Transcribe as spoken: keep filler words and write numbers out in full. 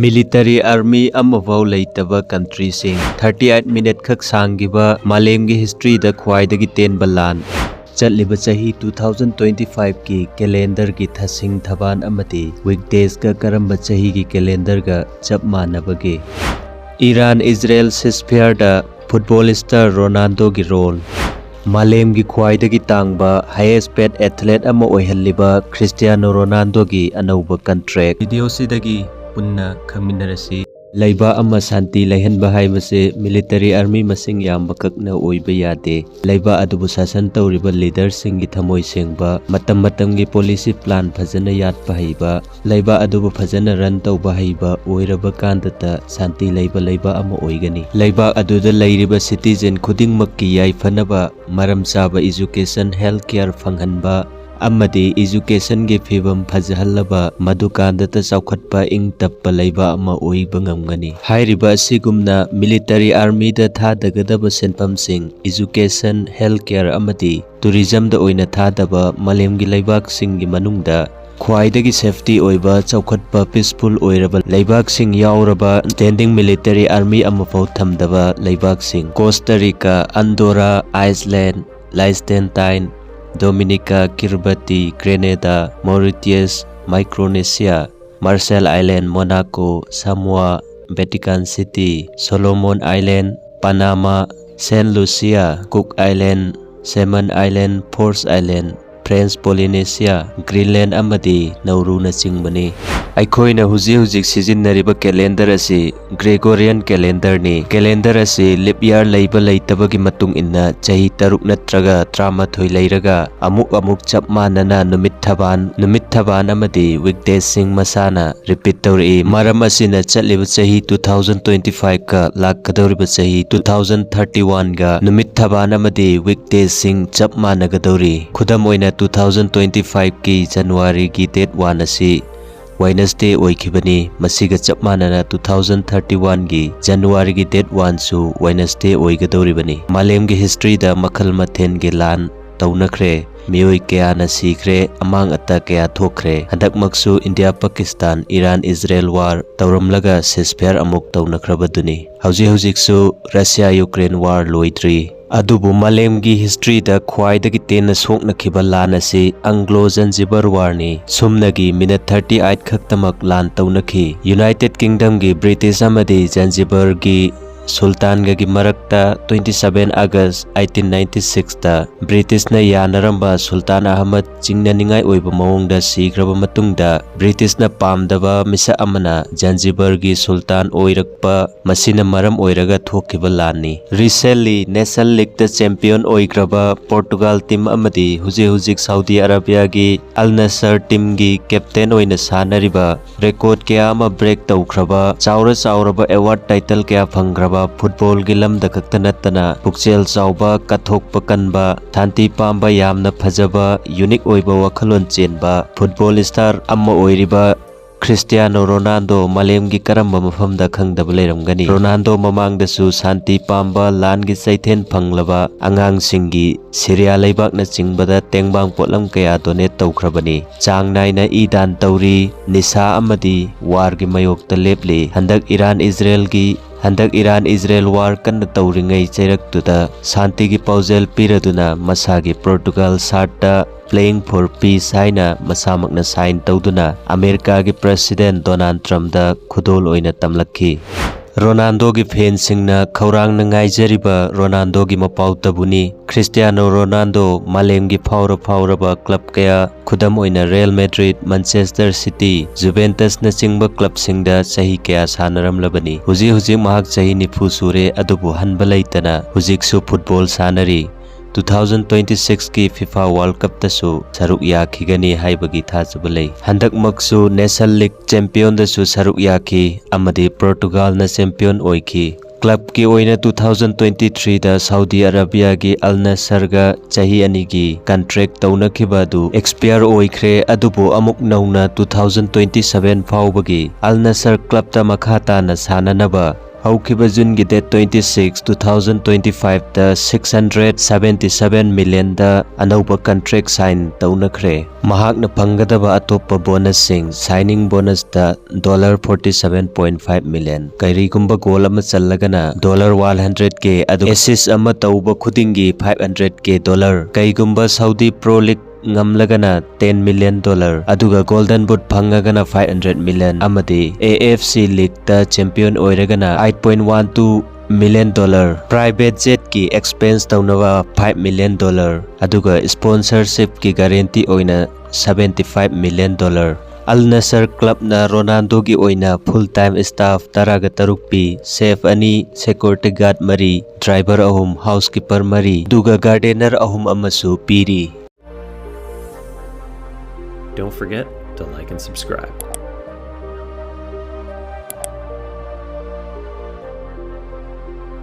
Military army ꯑꯃꯐꯥꯎ ꯂꯩꯇꯕ countryꯁꯤꯡ꯫ Thirty eight minute ꯈꯛ ꯁꯥꯡꯈꯤꯕ ꯃꯥꯂꯦꯝꯒꯤ historyꯗ ꯈ꯭ꯋꯥꯏꯗꯒꯤ ꯇꯦꯟꯕ ꯂꯥꯟ꯫ ꯆꯠꯂꯤꯕ ꯆꯍꯤ two thousand twenty fiveꯀꯤ calendarꯒꯤ ꯊꯥꯁꯤꯡ ꯊꯥꯕꯥꯟ ꯑꯃꯗꯤ weekdaysꯀ ꯀꯔꯝꯕ ꯆꯍꯤꯒꯤ calendarꯒ ꯆꯞ ꯃꯥꯟꯅꯕꯒꯦ? ꯏꯔꯥꯟ ꯏꯖꯔꯦꯜ ceasefireꯗ football star ꯔꯣꯅꯥꯜꯗꯣꯒꯤ role꯫ ꯃꯥꯂꯦꯝꯒꯤ ꯈ꯭ꯋꯥꯏꯗꯒꯤ ꯇꯥꯡꯕ highest paid athlete ꯑꯃ ꯑꯣꯏꯍꯜꯂꯤꯕ ꯈ꯭ꯔꯤꯁꯇꯤꯌꯥꯅꯣ ꯔꯣꯅꯥꯜꯗꯣꯒꯤ ꯑꯅꯧꯕ contract꯫ Videoꯁꯤꯗꯒꯤ ꯄꯨꯟꯅ ꯈꯪꯃꯤꯟꯅꯔꯁꯤ꯫ ꯂꯩꯕꯥꯛ ꯑꯃ ꯁꯥꯟꯇꯤ ꯂꯩꯍꯟꯕ ꯍꯥꯏꯕꯁꯦ military army ꯃꯁꯤꯡ ꯌꯥꯝꯕ ꯈꯛꯅ ꯑꯣꯏꯕ ꯌꯥꯗꯦ꯫ ꯂꯩꯕꯥꯛ ꯑꯗꯨꯕꯨ ꯁꯥꯁꯟ ꯇꯧꯔꯤꯕ leaderꯁꯤꯡꯒꯤ ꯊꯃꯣꯏ ꯁꯦꯡꯕ, ꯃꯇꯝ ꯃꯇꯝꯒꯤ policy plan ꯐꯖꯅ ꯌꯥꯠꯄ ꯍꯩꯕ, ꯂꯩꯕꯥꯛ ꯑꯗꯨꯕꯨ ꯐꯖꯅ run ꯇꯧꯕ ꯍꯩꯕ ꯑꯣꯏꯔꯕ ꯀꯥꯟꯗꯇ ꯁꯥꯟꯇꯤ ꯂꯩꯕ ꯂꯩꯕꯥꯛ ꯑꯃ ꯑꯣꯏꯒꯅꯤ꯫ ꯂꯩꯕꯥꯛ ꯑꯗꯨꯗ ꯂꯩꯔꯤꯕ citizen ꯈꯨꯗꯤꯡꯃꯛꯀꯤ ꯌꯥꯏꯐꯅꯕ ꯃꯔꯝ ꯆꯥꯕ education, health care ꯐꯪꯍꯟꯕ ꯑꯃꯗꯤ educationꯒꯤ ꯐꯤꯕꯝ ꯐꯖꯍꯜꯂꯕ ꯃꯗꯨꯀꯥꯟꯗꯇ ꯆꯥꯎꯈꯠꯄ ꯏꯪ ꯇꯞꯄ ꯂꯩꯕꯥꯛ ꯑꯃ ꯑꯣꯏꯕ ꯉꯝꯒꯅꯤ꯫ ꯍꯥꯏꯔꯤꯕ ꯑꯁꯤꯒꯨꯝꯅ military armyꯗ ꯊꯥꯗꯒꯗꯕ ꯁꯦꯟꯐꯝꯁꯤꯡ education, health care ꯑꯃꯗꯤ tourismꯗ ꯑꯣꯏꯅ ꯊꯥꯗꯕ ꯃꯥꯂꯦꯝꯒꯤ ꯂꯩꯕꯥꯛꯁꯤꯡꯒꯤ ꯃꯅꯨꯡꯗ ꯈ꯭ꯋꯥꯏꯗꯒꯤ safety ꯑꯣꯏꯕ, ꯆꯥꯎꯈꯠꯄ, peaceful ꯑꯣꯏꯔꯕ ꯂꯩꯕꯥꯛꯁꯤꯡ ꯌꯥꯎꯔꯕ standing military army ꯑꯃꯐꯥꯎ ꯊꯝꯗꯕ ꯂꯩꯕꯥꯛꯁꯤꯡ Costa Rica, Andorra, Iceland, Liechtenstein, Dominica, Kiribati, Grenada, Mauritius, Micronesia, Marshall Island, Monaco, Samoa, Vatican City, Solomon Island, Panama, Saint Lucia, Cook Island, Seymour Island, Forbes Island, French Polynesia, Greenland ꯑꯃꯗꯤ ꯅꯧꯔꯨꯅꯆꯤꯡꯕꯅꯤ꯫ ꯑꯩꯈꯣꯏꯅ ꯍꯧꯖꯤꯛ ꯍꯧꯖꯤꯛ ꯁꯤꯖꯤꯟꯅꯔꯤꯕ calendar ꯑꯁꯤ Gregorian calendarꯅꯤ꯫ Calendar ꯑꯁꯤ leap year ꯂꯩꯕ ꯂꯩꯇꯕꯒꯤ ꯃꯇꯨꯡ ꯏꯟꯅ ꯆꯍꯤ ꯇꯔꯨꯛ ꯅꯠꯇ꯭ꯔꯒ ꯇꯔꯥꯃꯥꯊꯣꯏ ꯂꯩꯔꯒ ꯑꯃꯨꯛ ꯑꯃꯨꯛ ꯆꯞ ꯃꯥꯟꯅꯅ ꯅꯨꯃꯤꯠ ꯊꯥꯕꯥꯟ, ꯅꯨꯃꯤꯠ ꯊꯥꯕꯥꯟ ꯑꯃꯗꯤ weekdaysꯁꯤꯡ ꯃꯁꯥꯅ repeat ꯇꯧꯔꯛꯏ꯫ ꯃꯔꯝ ꯑꯁꯤꯅ ꯆꯠꯂꯤꯕ ꯆꯍꯤ two thousand twenty fiveꯀ ꯂꯥꯛꯀꯗꯧꯔꯤꯕ ꯆꯍꯤ two thousand thirty oneꯒ ꯅꯨꯃꯤꯠ ꯊꯥꯕꯥꯟ ꯑꯃꯗꯤ weekdaysꯁꯤꯡ ꯆꯞ ꯃꯥꯟꯅꯒꯗꯧꯔꯤ꯫ ꯈꯨꯗꯝ ꯑꯣꯏꯅ two thousand twenty fiveꯀꯤ Januaryꯒꯤ date one ꯑꯁꯤ Wednesday ꯑꯣꯏꯈꯤꯕꯅꯤ꯫ ꯃꯁꯤꯒ ꯆꯞ ꯃꯥꯟꯅꯅ two thousand thirty oneꯒꯤ Januaryꯒꯤ date oneꯁꯨ Wednesday ꯑꯣꯏꯒꯗꯧꯔꯤꯕꯅꯤ꯫ ꯃꯥꯂꯦꯝꯒꯤ historyꯗ ꯃꯈꯜ ꯃꯊꯦꯜꯒꯤ ꯂꯥꯟ ꯇꯧꯅꯈ꯭ꯔꯦ꯫ ꯃꯤꯑꯣꯏ ꯀꯌꯥꯅ ꯁꯤꯈ꯭ꯔꯦ, ꯑꯃꯥꯡ ꯑꯇꯥ ꯀꯌꯥ ꯊꯣꯛꯈ꯭ꯔꯦ꯫ ꯍꯟꯗꯛꯃꯛꯁꯨ India Pakistan Iran Israel war ꯇꯧꯔꯝꯂꯒ ceasefire ꯑꯃꯨꯛ ꯇꯧꯅꯈ꯭ꯔꯕꯗꯨꯅꯤ꯫ ꯍꯧꯖꯤꯛ ꯍꯧꯖꯤꯛꯁꯨ ꯔꯁꯤꯌꯥ ꯌꯨꯀ꯭ꯔꯦꯟ ꯋꯥꯔ ꯂꯣꯏꯗ꯭ꯔꯤ꯫ ꯑꯗꯨꯕꯨ ꯃꯥꯂꯦꯝꯒꯤ ꯍꯤꯁꯇ꯭ꯔꯤꯗ ꯈ꯭ꯋꯥꯏꯗꯒꯤ ꯇꯦꯟꯅ ꯁꯣꯛꯅꯈꯤꯕ ꯂꯥꯟ ꯑꯁꯤ ꯑꯪꯒ꯭ꯂꯣ ꯖꯟꯖꯤꯕꯔ ꯋꯥꯔꯅꯤ꯫ ꯁꯨꯝꯅꯒꯤ ꯃꯤꯅꯠ ꯊꯥꯔꯇꯤ ꯑꯩꯠ ꯈꯛꯇꯃꯛ ꯂꯥꯟ ꯇꯧꯅꯈꯤ꯫ ꯌꯨꯅꯥꯏꯇꯦꯗ ꯀꯤꯡꯗꯝꯒꯤ ꯕ꯭ꯔꯤꯇꯤꯁ ꯑꯃꯗꯤ ꯖꯟꯖꯤꯕꯔꯒꯤ ꯁꯨꯜꯇꯥꯟꯒꯒꯤ ꯃꯔꯛꯇ twenty seven August eighteen ninety sixꯇ ꯕ꯭ꯔꯤꯇꯤꯁꯅ ꯌꯥꯅꯔꯝꯕ ꯁꯨꯜꯇꯥꯟ ꯑꯍꯃꯗ ꯆꯤꯡꯅꯅꯤꯡꯉꯥꯏ ꯑꯣꯏꯕ ꯃꯑꯣꯡꯗ ꯁꯤꯈ꯭ꯔꯕ ꯃꯇꯨꯡꯗ, ꯕ꯭ꯔꯤꯇꯤꯁꯅ ꯄꯥꯝꯗꯕ ꯃꯤꯁꯛ ꯑꯃꯅ ꯖꯟꯖꯤꯕꯔꯒꯤ ꯁꯨꯜꯇꯥꯟ ꯑꯣꯏꯔꯛꯄ, ꯃꯁꯤꯅ ꯃꯔꯝ ꯑꯣꯏꯔꯒ ꯊꯣꯛꯈꯤꯕ ꯂꯥꯟꯅꯤ꯫ Recently Nation Leagueꯇ champion ꯑꯣꯏꯈ꯭ꯔꯕ ꯄꯣꯔꯇꯨꯒꯥꯜ ꯇꯤꯝ ꯑꯃꯗꯤ ꯍꯧꯖꯤꯛ ꯍꯧꯖꯤꯛ ꯁꯥꯎꯗꯤ ꯑꯔꯥꯕꯤꯌꯥꯒꯤ ꯑꯜ ꯅꯁꯔ ꯇꯤꯝꯒꯤ ꯀꯦꯞꯇꯦꯟ ꯑꯣꯏꯅ ꯁꯥꯟꯅꯔꯤꯕ, ꯔꯦꯀꯣꯔꯗ ꯀꯌꯥ ꯑꯃ ꯕ꯭ꯔꯦꯛ ꯇꯧꯈ꯭ꯔꯕ, ꯆꯥꯎꯔ ꯆꯥꯎꯔꯕ ꯑꯦꯋꯥꯔꯗ ꯇꯥꯏꯇꯜ ꯀꯌꯥ ꯐꯪꯈ꯭ꯔꯕ, ꯐꯨꯠꯕꯣꯜꯒꯤ ꯂꯝꯗ ꯈꯛꯇ ꯅꯠꯇꯅ ꯄꯨꯛꯆꯦꯜ ꯆꯥꯎꯕ, ꯀꯠꯊꯣꯛꯄ ꯀꯟꯕ, ꯁꯥꯟꯇꯤ ꯄꯥꯝꯕ, ꯌꯥꯝꯅ ꯐꯖꯕ, ꯌꯨꯅꯤꯛ ꯑꯣꯏꯕ ꯋꯥꯈꯜꯂꯣꯟ ꯆꯦꯟꯕ ꯐꯨꯠꯕꯣꯜ ꯁ꯭ꯇꯥꯔ ꯑꯃ ꯑꯣꯏꯔꯤꯕ ꯈ꯭ꯔꯤꯁꯇꯤꯌꯥꯅꯣ ꯔꯣꯅꯥꯜꯗꯣ ꯃꯥꯂꯦꯝꯒꯤ ꯀꯔꯝꯕ ꯃꯐꯝꯗ ꯈꯪꯗꯕ ꯂꯩꯔꯝꯒꯅꯤ? ꯔꯣꯅꯥꯜꯗꯣ ꯃꯃꯥꯡꯗꯁꯨ ꯁꯥꯟꯇꯤ ꯄꯥꯝꯕ, ꯂꯥꯟꯒꯤ ꯆꯩꯊꯦꯡ ꯐꯪꯂꯕ ꯑꯉꯥꯡꯁꯤꯡꯒꯤ ꯁꯤꯔꯤꯌꯥ ꯂꯩꯕꯥꯛꯅꯆꯤꯡꯕꯗ ꯇꯦꯡꯕꯥꯡ ꯄꯣꯠꯂꯝ ꯀꯌꯥ ꯗꯣꯅꯦꯠ ꯇꯧꯈ꯭ꯔꯕꯅꯤ꯫ ꯆꯥꯡ ꯅꯥꯏꯅ ꯏ ꯗꯥꯟ ꯇꯧꯔꯤ, ꯅꯤꯁꯥ ꯑꯃꯗꯤ ꯋꯥꯔꯒꯤ ꯃꯥꯌꯣꯛꯇ ꯂꯦꯞꯂꯤ꯫ ꯍꯟꯗꯛ ꯏꯔꯥꯟ ꯏꯖꯔꯦꯜꯒꯤ ꯍꯟꯗꯛ ꯏꯔꯥꯟ ꯏꯖꯔꯦꯜ ꯋꯥꯔ ꯀꯟꯅ ꯇꯧꯔꯤꯉꯩ ꯆꯩꯔꯛꯇꯨꯗ ꯁꯥꯟꯇꯤꯒꯤ ꯄꯥꯎꯖꯦꯜ ꯄꯤꯔꯗꯨꯅ ꯃꯁꯥꯒꯤ ꯄꯣꯔꯇꯨꯒꯥꯜ ꯁꯥꯔꯠꯇ Playing for Peace ꯍꯥꯏꯅ ꯃꯁꯥꯃꯛꯅ ꯁꯥꯏꯟ ꯇꯧꯗꯨꯅ ꯑꯃꯦꯔꯤꯀꯥꯒꯤ ꯄ꯭ꯔꯦꯁꯤꯗꯦꯟ ꯗꯣꯅꯥꯜꯗ ꯇ꯭ꯔꯝꯞꯗ ꯈꯨꯗꯣꯜ ꯑꯣꯏꯅ ꯇꯝꯂꯛꯈꯤ꯫ ꯔꯣꯅꯥꯜꯗꯣꯒꯤ ꯐꯦꯟꯁꯤꯡꯅ ꯈꯧꯔꯥꯡꯅ ꯉꯥꯏꯖꯔꯤꯕ ꯔꯣꯅꯥꯜꯗꯣꯒꯤ ꯃꯄꯥꯎꯇꯕꯨꯅꯤ꯫ ꯈ꯭ꯔꯤꯁꯇꯤꯌꯥꯅꯣ ꯔꯣꯅꯥꯜꯗꯣ ꯃꯥꯂꯦꯝꯒꯤ ꯐꯥꯎꯔ ꯐꯥꯎꯔꯕ ꯀ꯭ꯂꯕ ꯀꯌꯥ, ꯈꯨꯗꯝ ꯑꯣꯏꯅ ꯔꯤꯌꯦꯜ ꯃꯦꯗ꯭ꯔꯤꯗ, ꯃꯥꯟꯆꯦꯁꯇꯔ ꯁꯤꯇꯤ, ꯖꯨꯚꯦꯟꯇꯁꯅꯆꯤꯡꯕ ꯀ꯭ꯂꯕꯁꯤꯡꯗ ꯆꯍꯤ ꯀꯌꯥ ꯁꯥꯟꯅꯔꯝꯂꯕꯅꯤ꯫ ꯍꯧꯖꯤꯛ ꯍꯧꯖꯤꯛ ꯃꯍꯥꯛ ꯆꯍꯤ ꯅꯤꯐꯨ ꯁꯨꯔꯦ, ꯑꯗꯨꯕꯨ ꯍꯟꯕ ꯂꯩꯇꯅ ꯍꯧꯖꯤꯛꯁꯨ ꯐꯨꯠꯕꯣꯜ ꯁꯥꯟꯅꯔꯤ꯫ Two thousand twenty sixꯀꯤ FIFA World Cupꯇꯁꯨ ꯁꯔꯨꯛ ꯌꯥꯈꯤꯒꯅꯤ ꯍꯥꯏꯕꯒꯤ ꯊꯥꯖꯕ ꯂꯩ꯫ ꯍꯟꯗꯛꯃꯛꯁꯨ Nation League championꯗꯁꯨ ꯁꯔꯨꯛ ꯌꯥꯈꯤ ꯑꯃꯗꯤ ꯄꯣꯔꯇꯨꯒꯥꯜꯅ champion ꯑꯣꯏꯈꯤ꯫ ꯀ꯭ꯂꯕꯀꯤ ꯑꯣꯏꯅ two thousand twenty threeꯗ ꯁꯥꯎꯗꯤ ꯑꯔꯥꯕꯤꯌꯥꯒꯤ ꯑꯜ ꯅꯁꯔꯒ ꯆꯍꯤ ꯑꯅꯤꯒꯤ ꯀꯟꯇ꯭ꯔꯦꯛ ꯇꯧꯅꯈꯤꯕ ꯑꯗꯨ ꯑꯦꯛꯁꯄꯤꯌꯔ ꯑꯣꯏꯈ꯭ꯔꯦ, ꯑꯗꯨꯕꯨ ꯑꯃꯨꯛ ꯅꯧꯅ two thousand twenty seven ꯐꯥꯎꯕꯒꯤ ꯑꯜ ꯅꯁꯔ ꯀ꯭ꯂꯕꯇ ꯃꯈꯥ ꯇꯥꯅ ꯁꯥꯟꯅꯅꯕ ꯍꯧꯈꯤꯕ ꯖꯨꯟꯒꯤ date twenty six, two thousand twenty five ꯇ six hundred seventy seven million ꯗ ꯑꯅꯧꯕ contract sign ꯇꯧꯅꯈ꯭ꯔꯦ꯫ ꯃꯍꯥꯛꯅ ꯐꯪꯒꯗꯕ ꯑꯇꯣꯞꯄ bonus ꯁꯤꯡ, signing bonus ꯇ dollar forty seven point five million, ꯀꯔꯤꯒꯨꯝꯕ goal ꯑꯃ ꯆꯜꯂꯒꯅ dollar one hundred K, ꯑꯗꯨꯒ assist ꯑꯃ ꯇꯧꯕ ꯈꯨꯗꯤꯡꯒꯤ five hundred K dollar, ꯀꯩꯒꯨꯝꯕ Saudi Pro League ꯉꯝꯂꯒꯅ ten million dollar, ꯑꯗꯨꯒ Golden Boot ꯐꯪꯉꯒꯅ five hundred million, ꯑꯃꯗꯤ A F C League ꯇ champion ꯑꯣꯏꯔꯒꯅ eight point one two million dollar, private jet ꯀꯤ expense ꯇꯧꯅꯕ five million dollar, ꯑꯗꯨꯒ sponsorship ꯀꯤ guarantee ꯑꯣꯏꯅ seventy five million dollar꯫ Al Nassr club ꯅ Ronaldo ꯒꯤ ꯑꯣꯏꯅ full time staff ꯇꯔꯥꯒ ꯇꯔꯨꯛ ꯄꯤ, chef ꯑꯅꯤ, security guard ꯃꯔꯤ, driver ꯑꯍꯨꯝ, housekeeper ꯃꯔꯤ, ꯑꯗꯨꯒ gardener ꯑꯍꯨꯝ ꯑꯃꯁꯨ ꯄꯤꯔꯤ꯫ Don't forget to like and subscribe.